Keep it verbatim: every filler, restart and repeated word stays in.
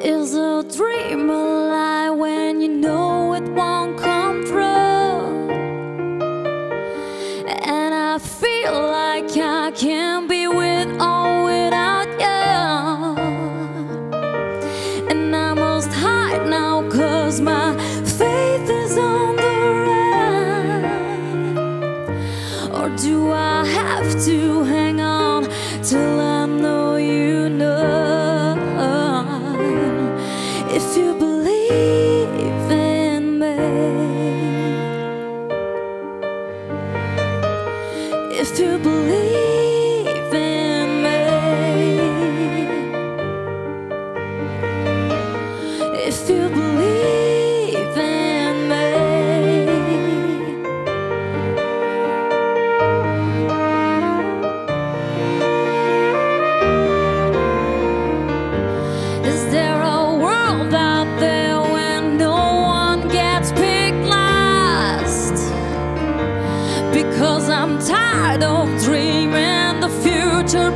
Is a dream a lie when you know it won't come true? And I feel like I can't be with or without you. And I must hide now, 'cause my faith is on the run. Or do I have to hang on till I know you know if you believe in me? If you believe in me, if you believe in me, is there a world out there where no one gets picked last? Because I'm tired of dreaming the future.